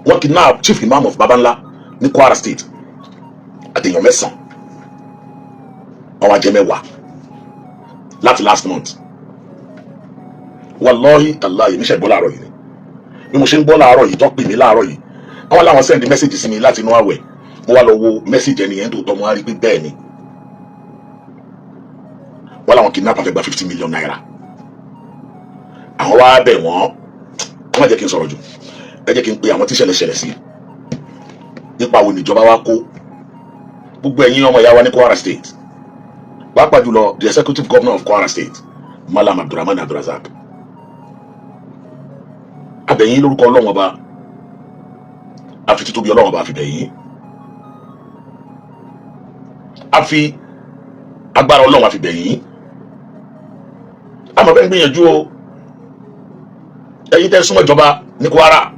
Wọ́n kidnap Chief Imam of Babanla ní Kwara State àtẹ̀yàn 9, wọ́n wá jẹ́ 10 láti last month. Wallahi tallahi, mi ṣe gbọ́ láàárọ̀ yìí ni. Bí mo ṣe ń gbọ́ láàárọ̀ yìí tó pè mí láàárọ̀ yìí, àwọn làwọn send message sí mi láti inú àwẹ̀. Mo wá lọ wo message ẹni yẹn tó tọ́, mo wá rí pé bẹ́ẹ̀ ni, wọ́n làwọn kidnapper fẹ́ gba ₦50 million. Àwọn wá bẹ̀ wọ́n. Wọ́n má jẹ́ kí n sọ̀rọ̀ jù. Ẹ jẹ́ kí n pe àwọn tí ìṣẹ̀lẹ̀ ṣẹlẹ̀ sí. Nípa wo níjọba wa kó gbogbo ẹ̀yin ọmọ ìyá wa ní Kwara State, pàápàá jùlọ the executive governor of Kwara State, Malam Abdulrahman Abdulrazak? Abẹ̀yìn lórúkọ Ọlọ́run Ọba, àfi títóbi Ọlọ́run Ọba àfi bẹ̀yìn, àfi agbára Ọlọ́run àfi bẹ̀yìn. Àmọ́ bẹ́ẹ̀ ń gbìyànjú o. Ẹ̀yin tẹ́ súnmọ́ ìjọba ní Kwara,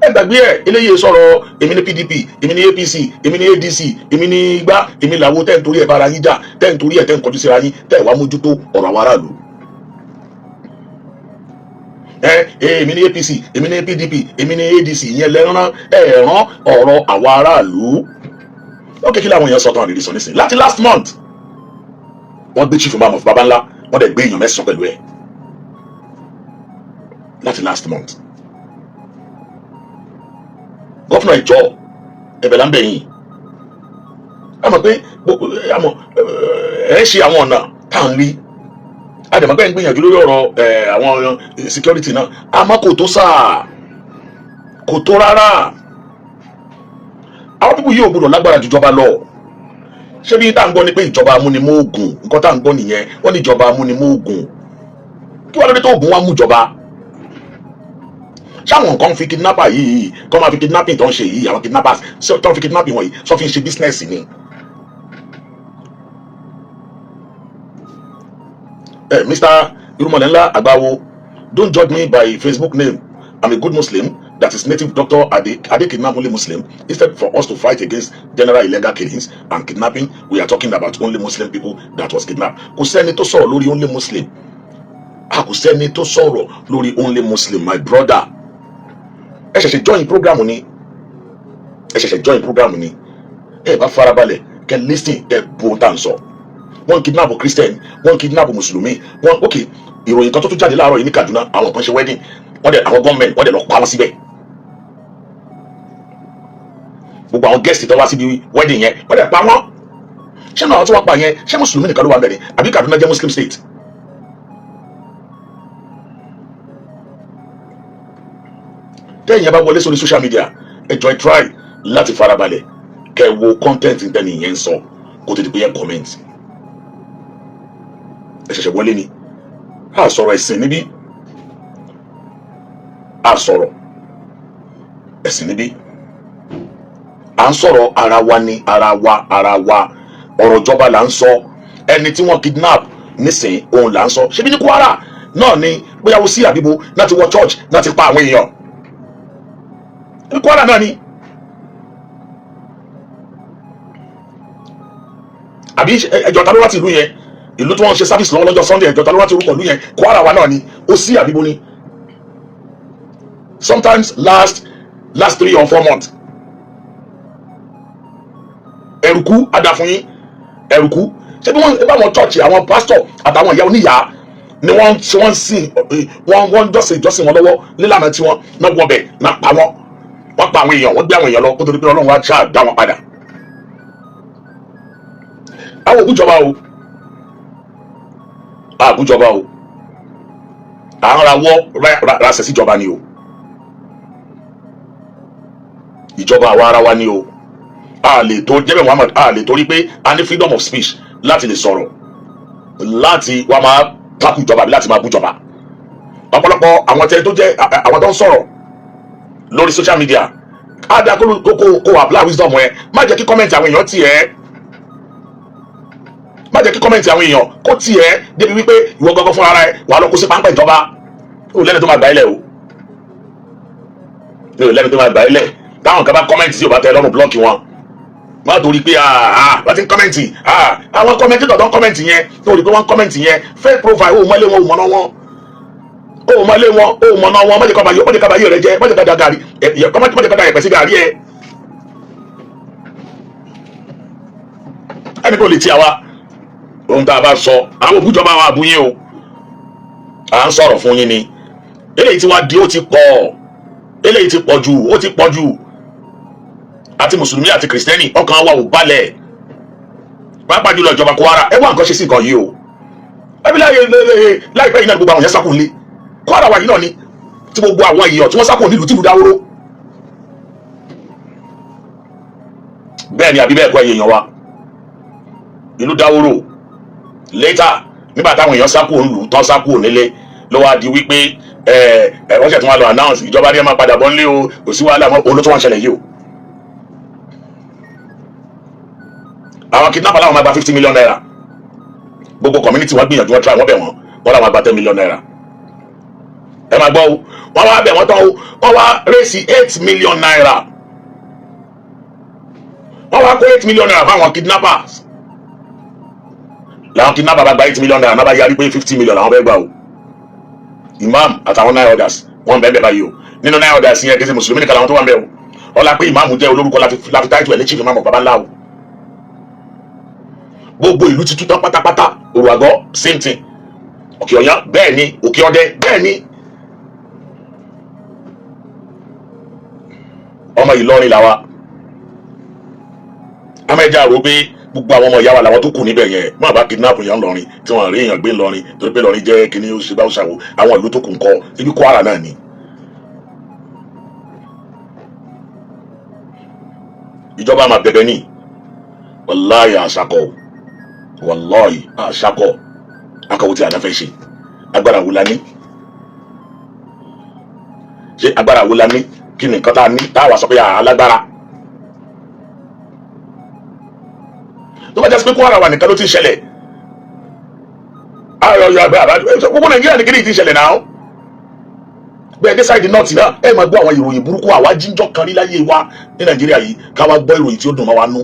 ẹ gbàgbé ẹ. Eléyìí sọ̀rọ̀ èmi ní PDP, èmi ní APC, èmi ní ADC, èmi ní igbá, èmi làwo. Tẹ́ ń torí ẹ̀ bára yín jà, tẹ́ ń torí ẹ̀ tẹ́ ń kọjú síra yín, tẹ́ ẹ̀ wá mójútó ọ̀rọ̀ àwọn aráàlú. Ẹ èmi ní APC, èmi ní PDP, èmi ní ADC, ìyẹn lẹ́rán ẹ̀ rán ọ̀rọ̀ àwọn aráàlú. Ó kékeré àwọn èèyàn sọ tán àrírí sọ nísìnyí. Láti last month, wọ́n gbé Chief Imam of Babanla, wọ́n dẹ̀ gbé èèyàn 9 pẹ̀lú ẹ̀ láti last month. Governor, ìjọ ẹ̀bẹ̀ là ń bẹ̀ yín. A mọ̀ pé a mọ̀ ẹ ṣe àwọn ọ̀nà tá à ń rí àdèmọ́gbẹ́ ń gbìyànjú lórí ọ̀rọ̀ àwọn security náà, àmọ́ kò tó sáà, kò tó rárá. Àwọn people yìí ò gbọdọ̀ lágbára ju ìjọba lọ. Ṣé bí tá à ń gbọ́ ni pé ìjọba amúnimóògùn? Nǹkan tá à ń gbọ́ nìyẹn. Wọ́n ní ìjọba amúnimóògùn. Kí wàá lóde tó oògùn wa mú ìjọba? Ṣáwọn nǹkan fi kidnapper yìí kọ́ máa fi kidnapping tó ń ṣe yìí, àwọn kidnappers tó ń fi kidnapping wọ̀nyí sọ fi ń ṣe business ni? Mr. Irúnmọlẹ̀ Àgbáwo, don't judge me by Facebook name. I'm a good Muslim that is native doctor. Ade Ade kidnap only Muslim? Instead for us to fight against general illegal killings and kidnapping, we are talking about only Muslim people that was kidnapped. Kò sẹ́ni tó sọ̀rọ̀ lórí only Muslim. A kò sẹ́ni tó sọ̀rọ̀ lórí only Muslim, my brother. Ẹ ṣẹ̀ṣẹ̀ join program ni, ẹ ṣẹ̀ṣẹ̀ join program ni. Ẹ bá farabalẹ̀ kẹ́ listen, kẹ́ bó tá à ń sọ. Wọ́n kidnap Christian, wọ́n kidnap Mùsùlùmí, wọ́n ok. Ìròyìn kan tó tún jáde láàárọ̀ yìí ní Kaduna, àwọn kan ṣe wedding, wọ́n dẹ̀ àwọn gọ́ọ̀mẹ̀ntì wọ́n dẹ̀ lọ pa wọ́n síbẹ̀. Gbogbo àwọn guest tó wá síbi wedding yẹn, wọ́n dẹ̀ pa wọ́n. Ṣé náà tí wọ́n pa yẹn, ṣé Mùsùlùmí nìkan ló wà bẹ̀rẹ̀, àbí Kaduna jẹ́ Muslim state? Tẹ́yìn yẹn bá wọlé sórí social media, ẹ jọ̀ọ́, ẹ try láti farabalẹ̀ kẹ́ ẹ wo content tẹ́ni yẹn ń sọ kó tó di pé yẹn comment. Ẹ ṣẹ̀ṣẹ̀ wọlé ni. A sọ̀rọ̀ ẹ̀sìn níbí, a sọ̀rọ̀ ẹ̀sìn níbí. À ń sọ̀rọ̀ ara wa ni, ara wa, ara wa. Ọ̀rọ̀ ìjọba là ń sọ. Ẹni tí wọ́n kidnap nísìn, òun là ń sọ. Ṣebí ní Kwara náà ni, bóyá wo sí àbíbo náà ti wọ church náà ti pa àwọn èèyàn ní Kwara náà ni, àbí ẹjọ́ ta ló wá ti ìlú yẹn, ìlú tí wọ́n ń ṣe service lọ́wọ́ lọ́jọ́ Sunday? Ẹjọ́ ta ló wá ti orúkọ ìlú yẹn? Kwara wa náà ni ó sí àbíbo ni, sometimes last 3 or 4 months. Ẹrùkú adáfún yín, ẹrùkú. Ṣé bí wọ́n bá wọn church, àwọn pastor àtàwọn ìyá oníyàá ni wọ́n ṣe, wọ́n sìn, wọ́n jọ́sìn ìjọsìn wọn lọ́wọ́ nílànà tí wọ́n náà wọ́ bẹ̀ náà pa wọ́n. Wọ́n pa àwọn èèyàn, wọ́n gbé àwọn èèyàn lọ kó tó di pé Ọlọ́run wá ṣáà dá wọn padà. Àwọn òbújọba o, àbújọba o, à ń rawọ́ rasẹ̀ síjọba ni o. Ìjọba àwa ara wa ni o. A lè tó jẹ́bẹ̀ Muhammad, a lè torí pé a ní freedom of speech láti lè sọ̀rọ̀, láti wá máa takù ìjọba àbí láti máa bújọba. Ọ̀pọ̀lọpọ̀ àwọn tẹ tó jẹ́ àwọn tó ń sọ̀rọ̀ lórí social media, á dá kó apply wisdom ẹ. Má jẹ́ kí comment àwọn èèyàn tiẹ̀, má jẹ́ kí comment àwọn èèyàn kó tiẹ̀ débi wípé ìwọ gangan fúnra rẹ wà lọ kó sí páńpẹ́ ìjọba. Ó lẹ́ni tó máa gbà ẹ́ lẹ̀ o, ó lẹ́ni tó máa gbà ẹ́ lẹ̀. Táwọn kan bá comment tí ò bá tẹ́ lọ́rùn, block wọn. Má torí pé wọ́n ti ń comment, àwọn comment tó ń comment yẹn, tó rí pé wọ́n ń comment yẹn, fake profile, ó mọ́lé wọn, ò mọ́ná wọn. O mọ ilé wọn, o mọ náà wọn. Má jẹ́ ká bá, má jẹ́ ká bá yé rẹ jẹ́, má jẹ́ ká da gàrí ẹ, má jẹ́ ká da ẹ̀pẹ̀ sí gàrí ẹ. Ẹni kò lè ti àwa ohun tá a bá sọ, àwọn òbújọba wa àbúyín o, à ń sọ̀rọ̀ fún yín ni. Eléyìí tí wàá di, ó ti pọ̀, eléyìí ti pọ̀ jù, ó ti pọ̀ jù. Àti mùsùlùmí àti kìrìsìtẹ́nì, ọkàn wa ò balẹ̀, pàápàá jùlọ ìjọba Kwara. Ẹ wá nǹkan ṣe sí nǹkan yìí o. Ẹbí láìpẹ́ yìí náà, gbogbo àwọn yẹn sákùn lé Kwara wa yìí náà ni, tí gbogbo àwọn èèyàn tí wọ́n sákùn nílùú tìlú dáwóró. Bẹ́ẹ̀ ni àbí bẹ́ẹ̀ kọ́, èèyàn wa, ìlú dáwóró. Later, nígbà táwọn èèyàn sákùn nílùú tán, sákùn nílé, ló wá di wípé ẹ ẹ wọ́n ṣẹ̀ tún wá lọ announce, ìjọba ní ẹ máa padà bọ́ nílé o, kò sí wàhálà mọ́. Olótó wọn ṣẹlẹ̀ yìí o. Àwọn kidnapper làwọn máa gba ₦50 million. Gbogbo community, wọn gbìyànjú, wọn try, wọn bẹ̀ wọ́n, wọ́n làwọn gba ₦10 million. Ẹ máa gbọ́ o, wọ́n wá bẹ̀ wọ́n tán o, wọ́n wá raise ₦8 million. Wọ́n wá kó ₦8 million fáwọn kidnappers. Làwọn kidnapper bá gba ₦8 million náà, bá yarí pé 50 million làwọn fẹ́ gbà o. Imam àtàwọn nine others, wọ́n bẹ́ẹ̀ bẹ́ẹ̀ báyìí o. Nínú nine others yẹn, kí ṣe mùsùlùmí nìkan làwọn tó wà ń bẹ̀ o. Ọlá pé imam jẹ́ olórúkọ láfi title ẹ̀ ní chief imam of baba ńlá o. Gbogbo ìlú ti tú tán pátápátá. Òrùàgọ́, same thing. Òkè Ọ̀yán, bẹ́ẹ̀ ni. Òkè Ọdẹ, bẹ́ẹ̀ ni. Ọmọ Ìlọrin làwa amẹ́jà rò pé gbogbo àwọn ọmọ ìyá wa làwọn tó kù níbẹ̀ yẹn. Má bá kidnap yẹn ńlọrin, tí wọ́n rí èèyàn gbé ńlọrin, torí pé Ìlọrin jẹ́ kíní, ó ṣe bá ó ṣàwò. Àwọn ìlú tó kù ńkọ́? Ibi Kwara náà ni. Ìjọba máa bẹ̀bẹ̀ ní wàláyé àṣàkọ, wàláyé àṣàkọ akọ̀wé tí a fẹ́ ṣe. Agbára wo la ní? Ṣé agbára wo la ní? Kí ni nǹkan tá a ní tá a wà sọ pé alágbára? Tó bá jẹ́ pé Kwara wà nìkan ló ti ń ṣẹlẹ̀, ayọ̀ ayọ̀ àgbẹ̀ àbájọ gbogbo Nàìjíríà ní kíni ti ń ṣẹlẹ̀ náà. Bẹ́ẹ̀ dé side north náà, ẹ máa gbọ́ àwọn ìròyìn burúkú. Àwa jíjọ́ kan rí láyé wa ní Nàìjíríà yìí, ká wá gbọ́ ìròyìn tí ó dùn mọ́ wa nú,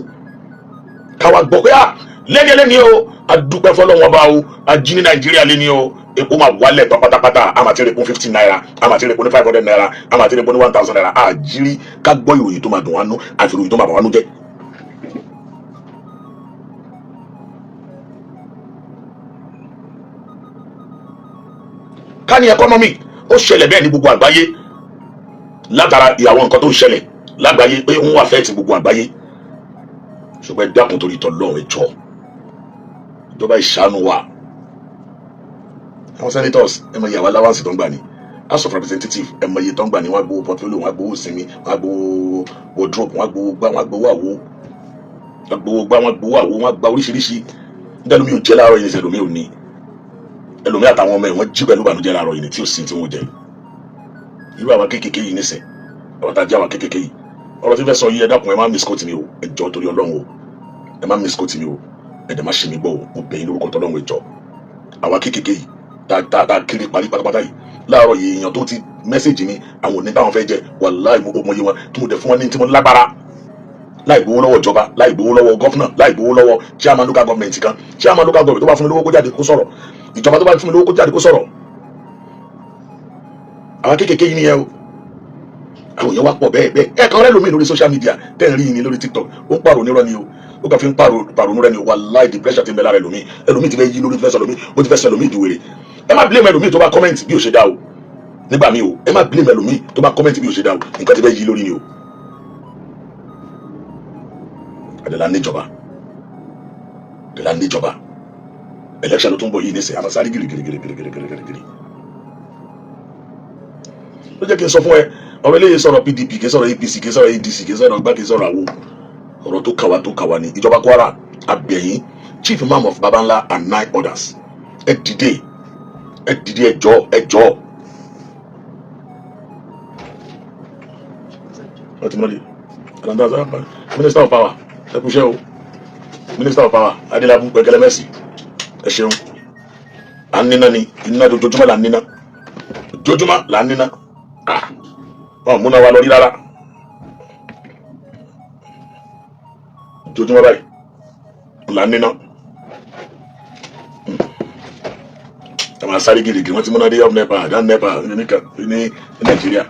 ká wá gbọ́ pé ah, lẹ́ni ẹlẹ́ni o, adúpẹ́ fọlọ́wọ́n bá o, ají ní Nàìjíríà lẹ́ni o, epo máa wálẹ̀ tán pátápátá, a máa ti rẹ̀ kún ₦50, a máa ti rẹ̀ kún ní ₦500, a máa ti rẹ̀ kún ní ₦1,000. Àjírí ká gbọ́ ìròyìn tó máa dùn wá nú àti ìròyìn tó máa bà wá nú jẹ́. Ká ní economy ó ṣẹlẹ̀ bẹ́ẹ̀ ní gbogbo àgbáyé, látara ìyàwó nǹkan tó ń ṣẹlẹ̀ lágbàáyé pé ń wà fẹ́ ti gbogbo àgbáyé. Ṣùgbọ́n ẹ dákun, torí tọ́lọ́run, ẹ jọ̀ọ́, ìjọba, ìṣàánú wa. Àwọn senators, ẹ mọ iye àwọn allowance tó ń gbà ní. House of Representative, ẹ mọ iye tó ń gbà ní. Wọ́n á gbowó portfolio, wọ́n á gbowó sinmi, wọ́n á gbowó wardrobe, wọ́n á gbowó gbá, wọ́n á gbowó àwo, wọ́n á gbowó gbá, wọ́n á gbowó àwo, wọ́n á gba oríṣiríṣi. Nígbà ẹlòmíì ò jẹ́ láàárọ̀ yìí ní, ẹlòmíì ò ní. Ẹlòmíì àtàwọn ọmọ ẹ̀, wọ́n jí pẹ̀lú ìbànújẹ́ láàárọ̀ yìí ní, tí ò sí tí wọ́n jẹ. Irú àwọn kéékèèké yìí nísìn, àwọn tá a jẹ́ àwọn kéékèèké yìí, ọ̀rọ̀ tí fẹ́ sọ yìí, ẹ dákun, ẹ má misquote mi o. Ẹ jọ̀ọ́, torí Ọlọ́run o, ẹ má misquote mi o, ẹ dẹ̀ má ṣe mí gbọ́ o. Mo bẹ̀ yín lórúkọ tọ́lọ́run, ẹ jọ̀ọ́. Àwa kéékèèké yìí tá tá kiri parí pátápátá yìí, láàárọ̀ yìí, èèyàn tó ti message mi, àwọn òní táwọn fẹ́ jẹ, wàláì, mo mọ iye wọn tí mo dẹ̀ fún wọn ní tí mo lágbára, láì gbowó lọ́wọ́ ìjọba, láì gbowó lọ́wọ́ governor, láì gbowó lọ́wọ́ chairman local government kan. Chairman local government tó bá fún mi lówó, kó jáde kó sọ̀rọ̀. Ìjọba tó bá fún mi lówó, kó jáde kó sọ̀rọ̀. Àwọn kéékèèké yìí nìyẹn o. Àwọn èèyàn wá pọ̀ bẹ́ẹ̀ bẹ́ẹ̀. Ẹ̀ kan rẹ́ lómi lórí social media tẹ́ ń rí ni lórí TikTok, ó ń pààrọ̀ onírọ́ ni o, ó kàn fi ń pààrọ̀ rẹ ni o. Wàláì, depression ti ń bẹ lára ẹlòmíì. Ẹlòmíì ti fẹ́ yí lórí, fẹ́ sọ ẹlòmíì, ó ti fẹ́ sọ ẹlòmíì di wèrè. Ẹ má blame ẹlòmíì tó bá comment bí o ṣe dá o nígbà míì o. Ẹ má blame ẹlòmíì tó bá comment bí o ṣe dá o. Nǹkan ti fẹ́ yí lórí ni o. Àdàlà níjọba, àdàlà níjọba. Election ló tún bọ̀ yìí nísìnyí, àmọ́ sáré gírígírígírígírígírí. Ló jẹ́ kí n sọ fún ẹ, ọ̀rọ̀ eléyìí sọ̀rọ̀ PDP, kì í sọ̀rọ̀ APC, kì í sọ̀rọ̀ ADC, kì í sọ̀rọ̀ gbá, kì í sọ̀rọ̀ àwo. Ọ̀rọ̀ tó kàwá, tó kàwá ni. Ìjọba Kwara, abẹ̀yìn, chief imam of Babanla and nine others, ẹ dìde, ẹ dìde, ẹ jọ̀ọ́, ẹ jọ̀ọ́. Wọ́n ti mọ̀ ní minister of power, ẹ kúṣẹ́ o. Minister of power Adélábù Pẹkẹlẹmẹsì, ẹ ṣeun. À ń níná ni iná, ojoojúmọ́ là ń níná, ojoojúmọ́ là ń níná. Ah, wọn ò múná wa lọ rí rárá. Ojoojúmọ́ báyìí là ń níná. Àwọn asáré gírígírí, wọ́n ti múná dé, up NEPA, down NEPA ní Nàìjíríà.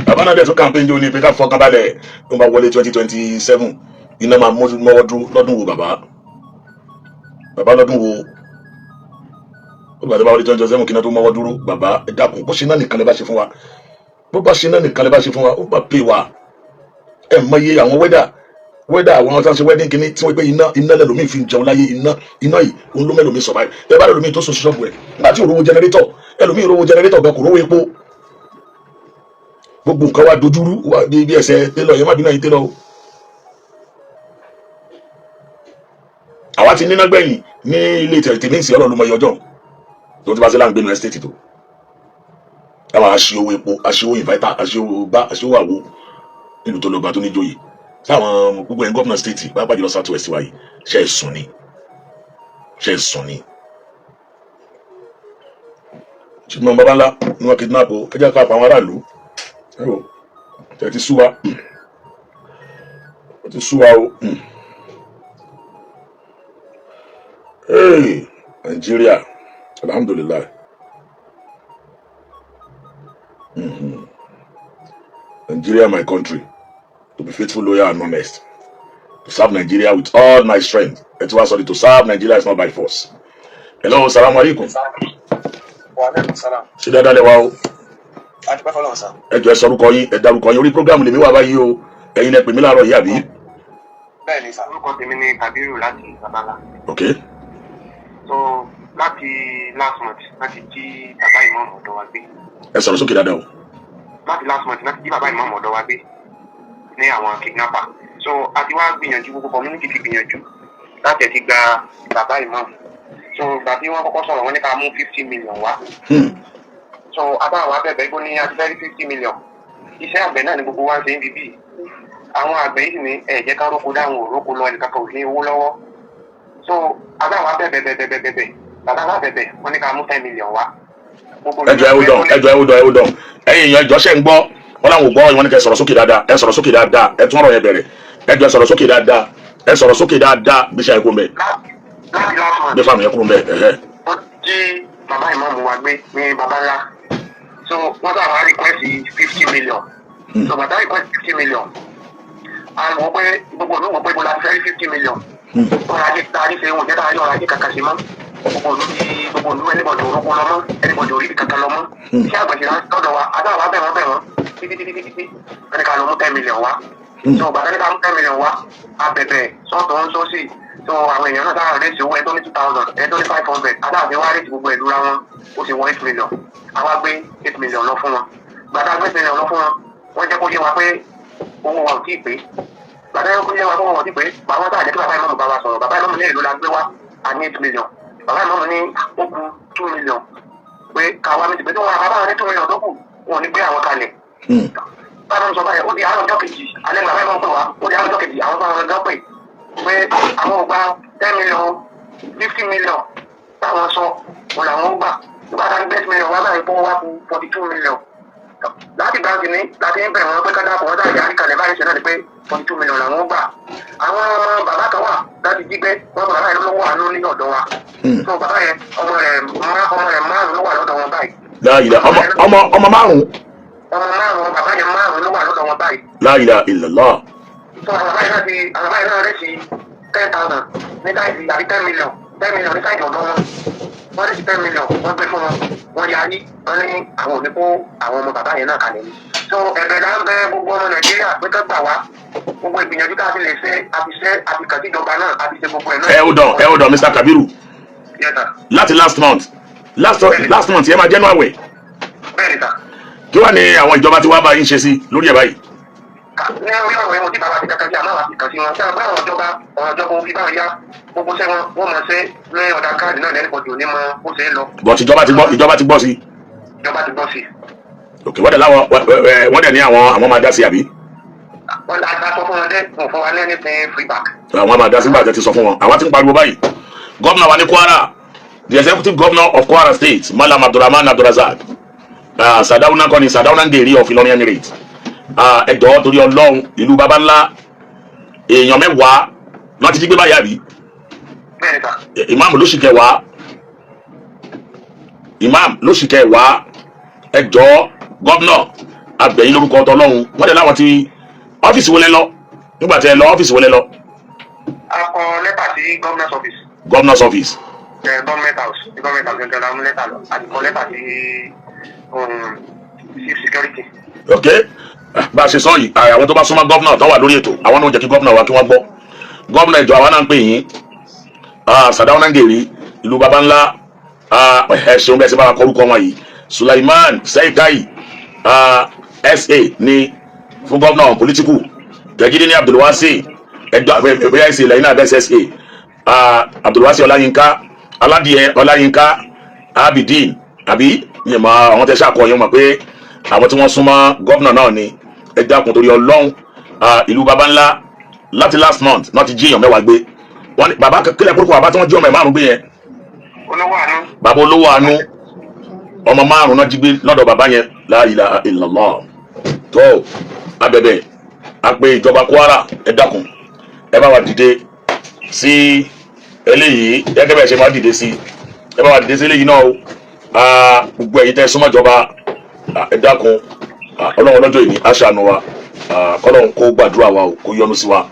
Bàbá náà dẹ̀ tún campaign jọ ní pé ká fọkàn balẹ̀, tó bá wọlé 2027, iná máa mọ́wọ́ dúró. Lọ́dún wo, bàbá? Bàbá, lọ́dún wo? Ó gbàdúrà bá wọlé 2027, kí iná tó mọ́wọ́ dúró. Bàbá, ẹ dákun, bó ṣe náà nìkan lè bá ṣe fún wa, bó bá ṣe náà nìkan lè bá ṣe fún wa, ó bá pè wá. Ẹ mọye àwọn welder, welder, àwọn tó ń ṣe welding kìíní tí wọ́n pé iná, iná lẹ́lòmíì fi ń jẹun láyé. Iná, iná yìí òun ló mẹ́lòmíì survive. Ẹ bá lẹ́lòmíì tó sùn sí ṣọ́ọ̀bù rẹ̀ nígbà tí òrówó generator, ẹlòmíì rówó generator gan, kò rówó epo. Gbogbo nǹkan wa dojúrú wa bí ẹsẹ̀ télọ̀ yẹn. Má bínú ẹ̀yin télọ̀ o. Àwa ti níná gbẹ̀yìn ní ilé tèmi ń sìn. Ọlọ́run ló mọ iye ọjọ́ tó ti bá sí láǹgbénu estate tó táwọn aṣíwó epo, aṣíwó inverter, aṣíwó gbá, aṣíwó àwo nílùú tó lọ́ba tó níjòyè sáwọn gbogbo ẹ̀yin gómìnà state, pàápàá jùlọ South West wa yìí. Ṣe é sùn ni? Ṣe é sùn ni? Ṣùgbọ́n baba ńlá ni wọ́n kidnap o. Ẹ jẹ́ ká pa àwọn aráàlú. Ẹ wò ẹ, ti sú wa, ó ti sú wa o. Hey, Nigeria, alhamdulillah. Nigeria, my country, to be faithful, loyal and honest, to serve Nigeria with all my strength. Ẹ ti wá sọ ni, to serve Nigeria is not by force. Hello, salamu alaikum. Wa aleykum salam. Ṣé dáadáa lẹ wá o? Adúpẹ́ fọlọ́run sá. Ẹ jọ̀ọ́, ẹ sọ orúkọ yín, ẹ dárúkọ yín. Orí program lèmi wà báyìí o. Ẹ̀yin lẹ pè mí láàárọ̀ yìí, àbí? Bẹ́ẹ̀ ni sá. Orúkọ tèmi ni Kabiru láti Babala. Ok. So láti last month láti jí bàbá ìmọ̀ọ́mù ọ̀dọ̀ wa gbé. Ẹ sọ̀rọ̀ sókè dáadáa o. Láti last month láti jí bàbá ìmọ̀ọ́mù ọ̀dọ̀ wa gbé ní àwọn kidnapper. So a ti wá gbìyànjú, gbogbo community ti gbìyànjú láti ẹ̀ ti gba bàbá ìmọ̀ọ́mù. So ìgbà tí wọ́n kọ́kọ́ sọ̀rọ̀, wọ́n ní ká mú 50 million wá. So àtàwọn abẹ́bẹ́ gbó ní a ti fẹ́ rí 50 million. Iṣẹ́ àgbẹ̀ náà ni gbogbo wa ń ṣe ń bíbí. Àwọn àgbẹ̀ yìí ní ẹ̀ jẹ́ ká róko dáhùn, òróko lọ, ẹnìkan kan ò ní owó lọ́wọ́. So àtàwọn abẹ́bẹ́ bẹ́bẹ́ bẹ́bẹ́, bàbá wa bẹ̀bẹ̀, wọ́n ní ká mú 10 million wá. Gbogbo Ẹ jọ̀ọ́, ẹ hold on. Ẹ jọ̀ọ́, ẹ hold on, ẹ hold on. Ẹ̀yin èèyàn, ẹ jọ̀ọ́, ṣé ń gbọ́? Wọn làwọn ò gbọ́. Ìwọ́n ní kẹ́ sọ̀rọ̀ sókè dáadáa. Ẹ sọ̀rọ̀ sókè dáadáa, ẹ tún ọ̀rọ̀ yẹn bẹ̀rẹ̀. Ẹ jọ̀ọ́, ẹ sọ̀rọ̀ sókè dáadáa, ẹ sọ̀rọ̀ sókè dáadáa. Bí ṣe àìkú mbẹ. Láti last month Bí fáwọn yẹn kúrò mbẹ ẹ̀hẹ́. Wọ́n jí bàbá ìmọ̀ọ́mù wa gbé ní baba ńlá. So wọ́n sábà request 50 million. So bàtà request 50 million, àwọn pé gbogbo olówó pé bó la fẹ́ rí 50 million. Ọrọ̀ ajé tá a rí ṣe wọn jẹ́ tá a rí ọrọ̀ ajé kankan ṣe mọ́. Gbogbo olú ti gbogbo olú, anybody orókó lọ mọ́, anybody orí kankan lọ mọ́. Iṣẹ́ àgbẹ̀ṣe lọ́dọ̀ wa. Àtàwọn abẹ́ wọn bẹ̀ wọ́n títí títí títí tí wọ́n ní ká lọ mú 10 million wá. So bàtà ní ká mú 10 million wá, abẹ̀bẹ̀ sọ́tọ̀ ń sọ́sì. So àwọn èèyàn náà sáà raise owó, ẹ tó ní 2,000, ẹ tó ní 500. Àtàwọn wá raise gbogbo ìlú ra wọn, ó sì wọ 8 million. Àwa gbé 8 million lọ fún wọn. Gbàtà gbé 8 million lọ fún wọn, wọ́n jẹ́ kó yé wa pé owó wa ò tí ì pé. Gbàtà yẹ kó yé wa pé owó wa ò tí ì pé, bàbá sáà jẹ́ kí bàbá ìmọ̀mù bá wa sọ̀rọ̀. Bàbá ìmọ̀mù ní èlò la gbé wá? A ní 8 million. Bàbá ìmọ̀mù ní ó kù 2 million, pé káwa méjì pé tó wọn bàbá wọn ní 2 million tó kù, wọn ò ní gbé àwọn kalẹ̀. Bàbá mi sọ báyìí, ó di àárọ̀ ọjọ́ kejì alẹ́, bàbá ìmọ̀mù pè wá. Ó di àárọ̀ ọjọ́ kejì, àwọn bá wọn gán pè pé àwọn ò gba 10 million, 50 million táwọn sọ wọn làwọn ó gbà. Nígbà tá a ní 8 million wá báyìí, fún wa kù 42 million. Láti báńkì ní láti ń bẹ̀ wọ́n pé ká dáàbò wọ́n dáàbò àríkàlẹ̀ báyìí ṣe náà ni pé 42 million làwọn ó gbà. Àwọn ọmọ bàbá kan wà láti jí gbé wọn, bàbá yẹn ló wà ní ọ̀dọ̀ wa. So bàbá yẹn, ọmọ rẹ̀ márùn ló wà lọ́dọ̀ wọn báyìí. La ilaha, ọmọ márùn? Ọmọ márùn, bàbá yẹn márùn ló wà lọ́dọ̀ wọn báyìí. La ilaha illallah. So àwọn bàbá yẹn náà ti, àwọn bàbá yẹn náà raise 10,000 ní side, àbí 10 million, 10 million ní side ọ̀dọ̀ wọn. Wọ́n raise 10 million, wọ́n gbé fún wọn, wọ́n yarí, wọ́n ní àwọn ò ní kó àwọn ọmọ bàbá yẹn náà kalẹ̀ ni. So ẹ̀bẹ̀ là ń bẹ gbogbo ọmọ Nàìjíríà pé ká gbà wá. Gbogbo ìgbìyànjú tá a ti lè ṣe, a ti ṣe, a ti kàn sí ìjọba náà, a ti ṣe gbogbo ẹ̀ náà. Ẹ hold on, ẹ hold on, Mr. Kabiru. Yes, sir. Láti last month, last last month yẹn máa jẹ́ nú àwẹ̀. Bẹ́ẹ̀ni sà. Kí wàá ní àwọn ìjọba tí wàá bá yín ṣe sí lórí ẹ̀ báyìí? Ní orí ọ̀rọ̀ yẹn, mo ti bá wa ti kankan sí, àmọ́ àwa ti kàn sí wọn. Sáà bá àwọn ìjọba, ọ̀rọ̀ ìjọba òfin báwọn yá gbogbo sẹ́ wọn, wọ́n mọ̀ ṣe ní ọ̀dà káàdì náà lẹ́nu pọ̀jù ní mọ bó ṣe é lọ. But ìjọba ti gbọ́, ìjọba ti gbọ́ sí? Ìjọba ti gbọ́ sí. Ok, wọ́n dẹ̀ láwọn wọ́n dẹ̀ ní àwọn máa dá sí, àbí? Wọ́n la sọ fún wọn dé, wọn fún wa ní anything feedback. Àwọn máa dá sí nígbà tẹ́ ti sọ fún wọn. Àwọn tí ń pariwo báyìí, gómìnà wa ní Kwara, the executive governor of Kwara State, Malam Abdulrahman Abdulrazak, Sardauna kọ́ni, Sardauna Ngeri of Ilorin Emirate, ẹ jọ̀ọ́, torí Ọlọ́run, ìlú baba ńlá, èèyàn 10 wọ́n ti jí gbé báyìí, àbí? Bẹ́ẹ̀ni sà. Ìmáàmù ló sì kẹwàá. Imam lóṣù kẹwàá. Ẹ jọ̀ọ́, governor, abẹ̀yìn lórúkọ tọlọ́hun. Wọ́n dẹ̀ láwọn ti ọ́fíìsì wọlé lọ. Nígbà tí ẹ lọ ọ́fíìsì wọlé lọ? A kọ lẹ́tà sí governor's office. Governor's office. Government house, ní government house gangan la mú lẹ́tà lọ. A ti kọ lẹ́tà sí chief security. Ok, bá a ṣe sọ yìí, àwọn tó bá súnmọ́ governor tó wà lórí ètò, àwọn náà jẹ́ kí governor wa kí wọ́n gbọ́. Governor, ìjọ àwa náà ń pè yín. Sàdáwọn Nàgèrè, ìlú baba ńlá, ẹ ṣeun bẹ́ẹ̀ ṣe bá wa kọ orúkọ wọn yìí. Sulaiman Seikai, SA ní fún governor political. Tẹ̀gídé ní Abdulwasi, ẹjọ́ bóyá SA lẹ́yìn náà bẹ́ẹ̀ SA. Abdulwasi Ọláyínká Aládìẹ, Ọláyínká Abidin, àbí ní ìmọ̀ àwọn tẹ́ ṣàkọyàn mọ̀ pé àwọn tí wọ́n súnmọ́ governor náà ni. Ẹ dákun torí Ọlọ́run, ìlú baba ńlá, láti last month náà ti jí èèyàn 10 gbé. Wọ́n ní bàbá kílẹ̀ kúrúkọ, bàbá tí wọ́n jí ọmọ ẹ̀ 5 gbé yẹn. Olówó àánú. Bàbá olówó àánú, ọmọ 5 náà jí gbé lọ́dọ̀ bàbá yẹn. La ilaha illallah. Tó abẹ̀bẹ̀ àpè ìjọba Kwara, ẹ dákun, ẹ bá wa dìde sí eléyìí gẹ́gẹ́ bẹ́ẹ̀ ṣe máa dìde sí. Ẹ bá wa dìde sí eléyìí náà o. Gbogbo ẹ̀yin tẹ́ súnmọ́ ìjọba, ẹ dákun. Ọlọ́run ọlọ́jọ́ ìní aṣàánú wa. Kọ́lọ́run kó gbàdúrà wa o, kó yọ́nú sí wa.